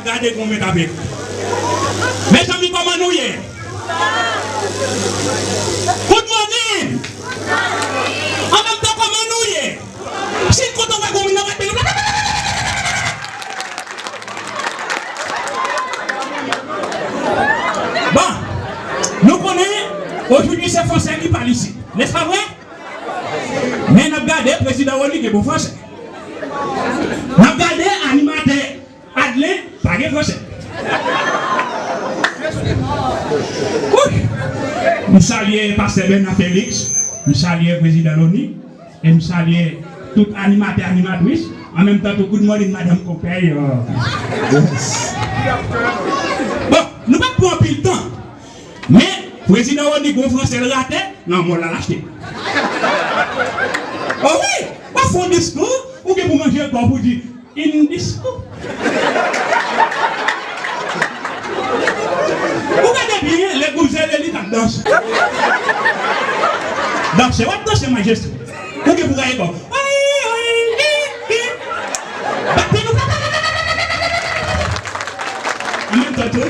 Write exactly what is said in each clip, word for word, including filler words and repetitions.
Gade goumen avèk. Mezanmi, kòman nou ye? Good morning! An menm tan, kòman nou ye? Si n kontan wè goumen nan, mete nou. Bon, nou konnen, aujourd'hui, se fransè ki pale isit. N'est-ce pas vrai? Men n ap gade, prezidan Rony gen bon fransè. N ap gade animatè Adlen pa gen fransè. Wouy! M salye pastè Bernard Félix, m salye prezidan Loni, e m salye tout animatè, animatris. An menm tan tou, good morning, madanm konpè yo. Bon, nou p ap pran anpil tan. Men, prezidan Rony gon fransè l rate, nan mòl la l achte. O wi, w ap fè yon diskou, ou gen pou manje kò pou di, in diskou. Ou gade byen, lè goumen li t ap danse. Danse, w ap danse, majeste. Ou gen pou gaye kò. Wi, wi, wi, wi. Bat men nou. An menm tan tou.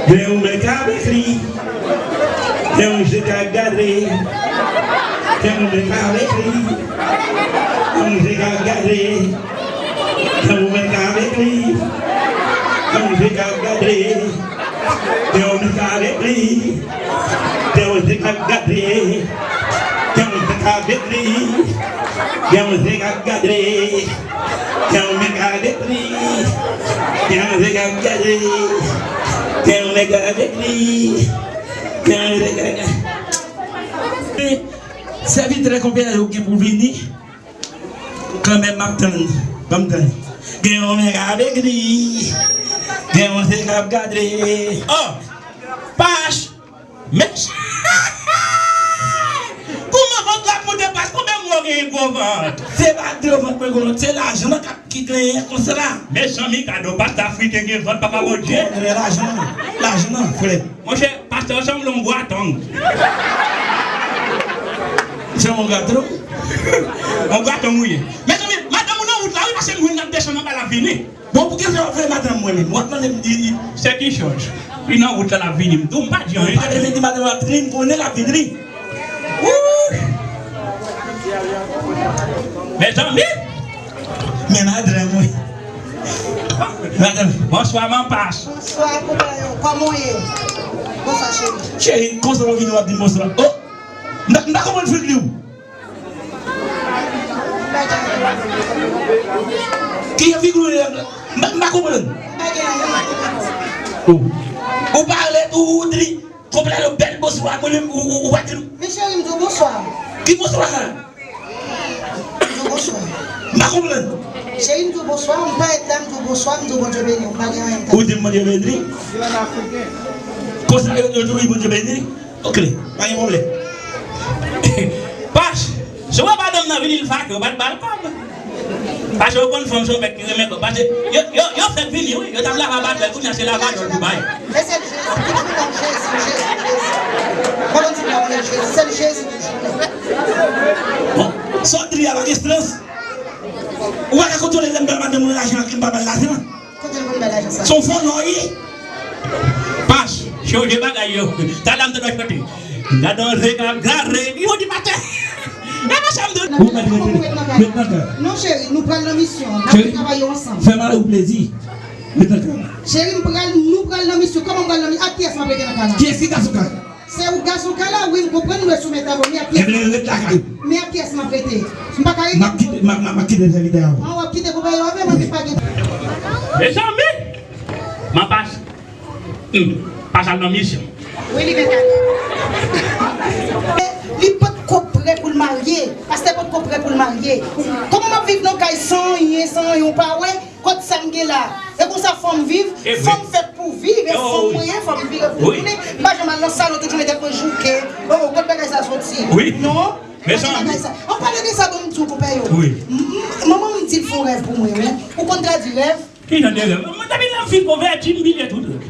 Gen yon nèg avèk li. Gen yon je k ap gade. Gen yon nèg avèk li. Gen yon je k ap gade. Gen yon nèg avèk li. Gen yon je k ap gade. Gen yon nèg avèk li. Gen yon nèg k ap gade. Gen yon nèg avèk li. Gen yon nèg k ap gade. Gen yon nèg avèk li. Gen yon nèg k ap gade. Gen yon nèg avèk li. Gen yon nèg avèk li. Sèvitè konpè yo gen pou vini. Kanmenm, m ap tann. Ban m tann. Gen yon nèg avèk li. Gen yon nèg k ap gade. Oh! Pach! Men, kòman vant la ap monte, Pach? Konbyen mwa w genyen gwo vant? Se pa gwo vant mwen gwo vant, se lajan nan k ap ki genyen konsa la. Mezanmi, gade yon pastè afriken gen vant, papa Bondye. Ou konnen lajan nan, lajan nan, frè. Monchè, pastè w sanble yon gratong. Se yon gratong? Yon gratong ou ye. Mezanmi, madanm ou nan wout la, wi, paske m jwenn l ap desann anba, l ap vini. Bon, pou ki sa w ap veye madanm mwen menm? W ap mande m di. Se ki chòch? Li nan wout la, l ap vini. M tou, m pa di anyen. M pa bezwen di madanm w ap vini, m konnen l ap vini. Wouy! Mezanmi! Men madanm mwen. Madanm. Bonswa, manman Pach. Bonswa, kouman yo? Kòman w ye? Bonswa, cheri. Cheri, konsa w vini, w ap di m bonswa. Oh! M pa, m pa konprann figi w. Ki jan figi w ye la? M pa, m pa konprann. Ou, ou pale, ou, ou di, konpè la, yon bèl bonswa, mwen menm, ou, ou, ou pa di nou. Men cheri, m di w bonswa. Ki bonswa sa? M di w bonswa. M pa konprann. Cheri, m di w bonswa, m parèt la, m di w bonswa, m di w Bondye beni w, m pa gen anyen m ta di. Ou di m Bondye beni? Konsa yo, yo di w Bondye beni? Ok, pa gen pwoblèm. Pach, si w wè madanm nan vini, l fake, w pa t ba l kòb. Paske w konn fanm se yon bèt ki renmen kòb. Paske yo, yo, yo fèk vini, wi. Yo t ap lave avè l, kounye a se lave avè l pou bay. Men sèl Jezi, tout jounen Jezi, Jezi, Jezi. Mwen di mwen Jezi, sèl Jezi tout jounen. Bon, sa w di a pa gen sans. Ou pa ka kontwole lè m ba madanm mwen lajan ak lè m pa ba l lajan. Kote l konn bay lajan sa? Se yon vòlò, wi. Pach, chanje bagay yo. Talè a m te dwe chante. Gade yon nèg ap gade, li yon animatè. E pa sa m te. Ou mèt rete. Ret nan kay la. Non, cheri, nou pral nan misyon. N ap fè travay yo ansanm. Fè mari w plezi. Ret nan kay la. Cheri, m pral, nou pral nan misyon. Kòman m pral nan misyon? Ak kiyès m ap rete nan kay la? Kiyès ki gason kay? Se ou gason kay la, wi, m konprann, m dwe soumèt avè w, men ak kiyès. Ebyen, ret lakay ou. Men ak kiyès m ap rete? M pa ka rete. M ap kite, m ap, m ap, m ap kite sèvitè a. An, w ap kite konpè yo avè mwen, men pa gen. Mezanmi! M ap pase. Hmm. Pase al nan misyon. Wi, li vin kay. Li potko prè pou l marye. Pastè potko prè pou l marye. Kòman m ap viv nan kay san anyen, san anyen, ou pa wè? Kot sa m gen la? E konsa fò m viv, fò m fèt pou viv, e fò m mwen ye, fò m vire pou tounen. M pa janm al nan salon, toujou mete mwen jouke. Oh, kot bagay sa soti? Non, pa di bagay sa. An pale de sa, bon, m di w konpè yo. M, m, manman m di l fè yon rèv pou mwen, wi. Ou konn tradui rèv? Ki jan de rèv? Mwen, depi lè m fin konvèti, m bliye tout rèv.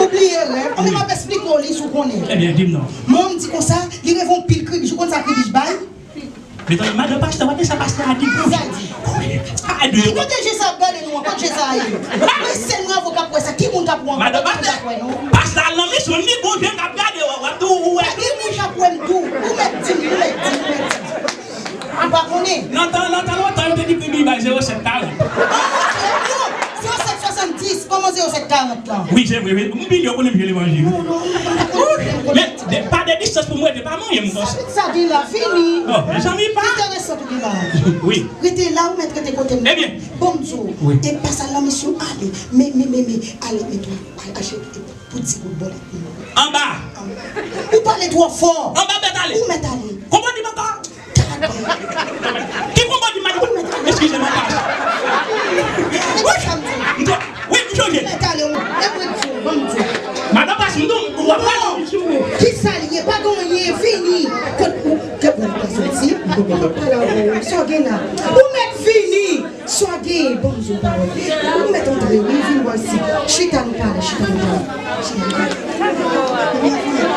Ou bliye rèv? Anben, m ap esplike w li si w konnen. Ebyen, di m non. Manman m di konsa, li reve yon pil kribich. Ou konn sa kribich bay? Mezanmi, madan pastè, w ap di sa pastè a di pou. Sa l di. Ki kote je sa ap gade nou an? Kot je sa a ye? Mwen sèl mwen avò k ap wè sa. Ki moun k ap wè an? Madan pastè, pastè al nan misyon, li gon je k ap gade w, w ap tou ou wè. Pa gen moun k ap wè m tou. Ou mèt di m, ou mèt di m, ou mèt di m. Ou pa konnen. Nan tan, nan tan lontan, yo te di primi bay zewo sèt karant. Ah, non, zewo sèt swasanndis, kòman zewo sèt karant lan? Wi, se vre, wi. M bliye, yo konnen m jwe levanjil. Non, non, non, non, non, non, non. Men, de, pa de distans pou m rete, pa manyen m konsa. Sa, sa gen la, fini. Bon, mezanmi, pa. Enteresan tou gen la. Wi. Rete la, ou mèt rete kote m. Ebyen. Bon, m di w, wi. E pa sa la, mesye, ale. Men, men, men, men, ale, men tou, ale, achte pou ti goud bòlèt. Anba. Ou pale twò fò. Anba, mèt ale. Ou mèt ale. Konprann li ankò? Ki konprann li, madan? Eskize m, anba. Wi, m chonje. Mèt ale, ou, e mwen di w, ban m di w. Madan pastè, m di w, w ap pale. Non. Ki sa l ye? Pa gen anyen, fini. Kot ou, kot ou pa soti? Ou pa pale avè w. Sa w gen la? Ou mèt fini. Sa w gen, ban m di w pawòl. Ou mèt antre, wi, vin bò isit. Chita, nou pale, chita, nou pale. Chita, nou pale.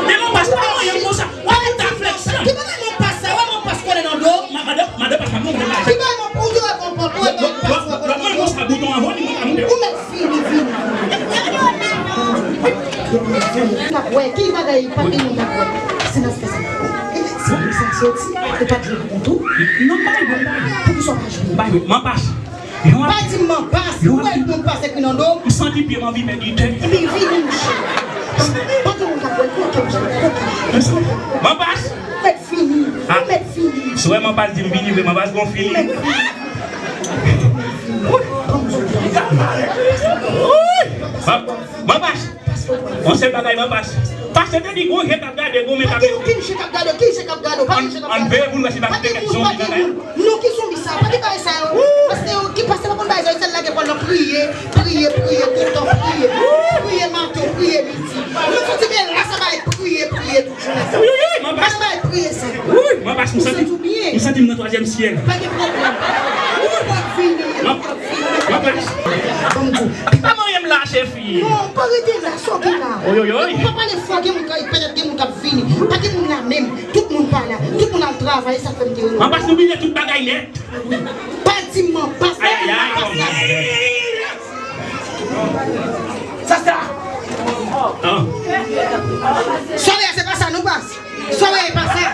Men manpas, pa manyen m konsa. W ap fouta flèks lan. Ki bagay manpas sa? Wè manpas kole nan do? Ma-, madan, madan pastè, mwen, mwen, mwen. Ki bagay manpas? Ou di w ap manpas, ou ap manpas, ou ap manpas. Lòt mwen konsa, bouton an vòl, li mwen ka moute. Ou mèt fini, fini. N ap wè, ki bagay pa gen moun k ap wè? Si n ap fè sa. E, se pou sa soti, e pa jwe pou kont ou. Non, m pa jwe, m pa jwe. Poukisa w pa jwe? M pa jwe, manpas. Pa di m manpas, ou wè l manpas ekri nan do m. M santi pye m anvi pèdi tè. Epi vini, mouche. Pa gen moun k ap wè, kote w jwe, kote w jwe. Manpas. Ou mèt fini, ou mèt fini. Si w wè manpas di m vini vre, manpas gon fini. Ou mèt fini. Wi. Manpas. Manpas. On sèl bagay, manpas. Pastè te di gon je k ap gade, gon men k ap... Pa gen okenn je k ap gade w, ki je k ap gade w? Pa gen je k ap gade w. Ann veye pou n wè si pa gen kèk zonbi nan kay la. Non, ki zonbi sa? Pa gen bagay sa yo. Pastè yo, ki pastè pa konn bagay sa yo, sèl lage kò l nan priye, priye, priye, toutan priye. Priye maten, priye midi. Nou fouti men la, sa bagay priye, priye tout jounen sa. Wi, wi, wi, manpas. Sa bagay priye sa. Wi, manpas, m santi, m santi m nan twazyèm syèl. Pa gen pwoblèm. Ou ap vini, ou ap vini. Manpas. Ban m di w. Pa manyen m la, chèf. Non, pa rete la, sa w gen la. Oyoyoy. Ou pa pale fò, gen moun k ap, petèt gen moun k ap vini. Pa gen moun la menm. Tout moun pa la. Tout moun al travay, sa fè m te rele w. Manpas, nou bliye tout bagay nèt. Pa di manpas, pa di manpas la. Ayayay. Sa sa. Sòrè, se pa sa, non, pas. Sòrè, e pa sa.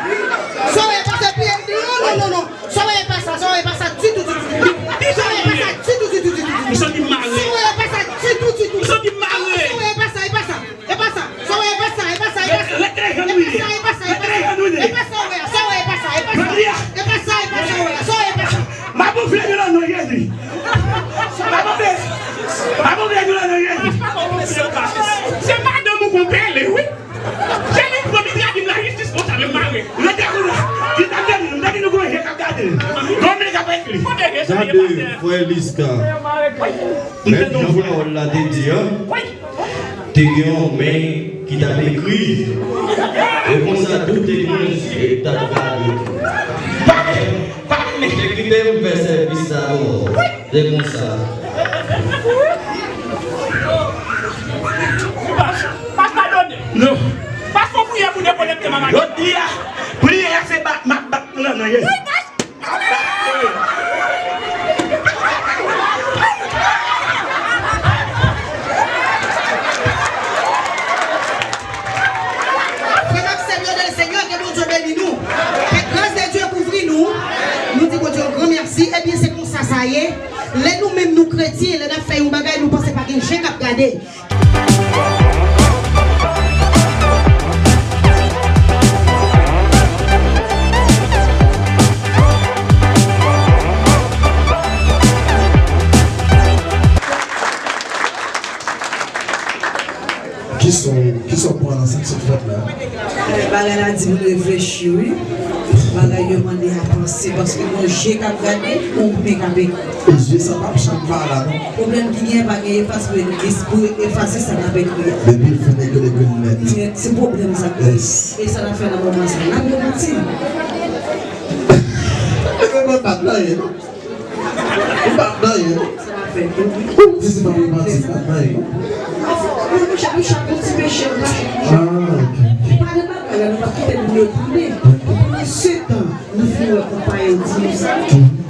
Sòrè, e pa sa, pi, non, non, non, non. Sòrè, e pa sa, sòrè, e pa sa ditou, ditou, ditou. Sòrè, e pa sa ditou, ditou, ditou, ditou. M santi m mare. Sòrè, e pa sa ditou, ditou, ditou. M santi m mare. Sòrè, e pa sa, e pa sa. E pa sa. Sòrè, e pa sa, e pa sa, e pa sa. Rete jan nou ye. E pa sa, e pa sa, e pa sa. Rete jan nou ye. E pa sa, sòrè, e pa sa, e pa sa. Rete. E pa sa, e pa sa, sòrè, e pa sa. M ap ouvri nou nan non Jezi. M ap ouvri, m ap ouvri nou nan non Jezi. Se madanm ou konpele, wi. Jezi pran mitraye m lajistis konsa, men mare. Rete kou la. Ki ta tande, m tande nou gon je k ap gade. Gon men k ap ekri. Gade, frè Liska. Menm jan pawòl la te di a, te gen yon men ki t ap ekri. E konsa, tout moun t ap gade. Pa, pa, men. Te kite m fè sèvis sa non. Se konsa. Pas, pas padone. Non. Pas fò priyè pou dekonekte manman. Jodi a, priyè a se bat, m ap bat nan, nan, ye. Wi, pas. Frè m ak sè m yo nan Lesenyè, ke Bondye beni nou. Ke gras de Dye kouvri nou. Nou di Bondye yon gran mèsi. Ebyen, se konsa sa ye. Lè nou menm nou kretyen, lè n ap fè yon bagay, nou panse pa gen je k ap gade. Kisa w, kisa w pran nan sa k sot fèt la? Bagay la di pou n reflechi, wi. Bagay yo mande a panse, paske gon je k ap gade, gon men k ap ekri. E je sa p ap janm pa la, non. Pwoblèm ki genyen pa gen efase, pou, pou efase sa n ap ekri a. Depi l fin ekri, ekri l nèt. Nèt, se pwoblèm sa. Yes. E sa n ap fè nan moman sa? N ap repanti. E mwen pa t nan ye, non. Ou pa t nan ye, non. Ou di se pa repanti, ou pa t nan ye, non. Nou chak, nou chak gon ti peche, nou pa chak. Ah, ok, ok. Pa gen bagay la, nou pa kite nou yo tounen. Ok. Pandan se tan, nou fin wè konpayi yo di nou sa. Mhm.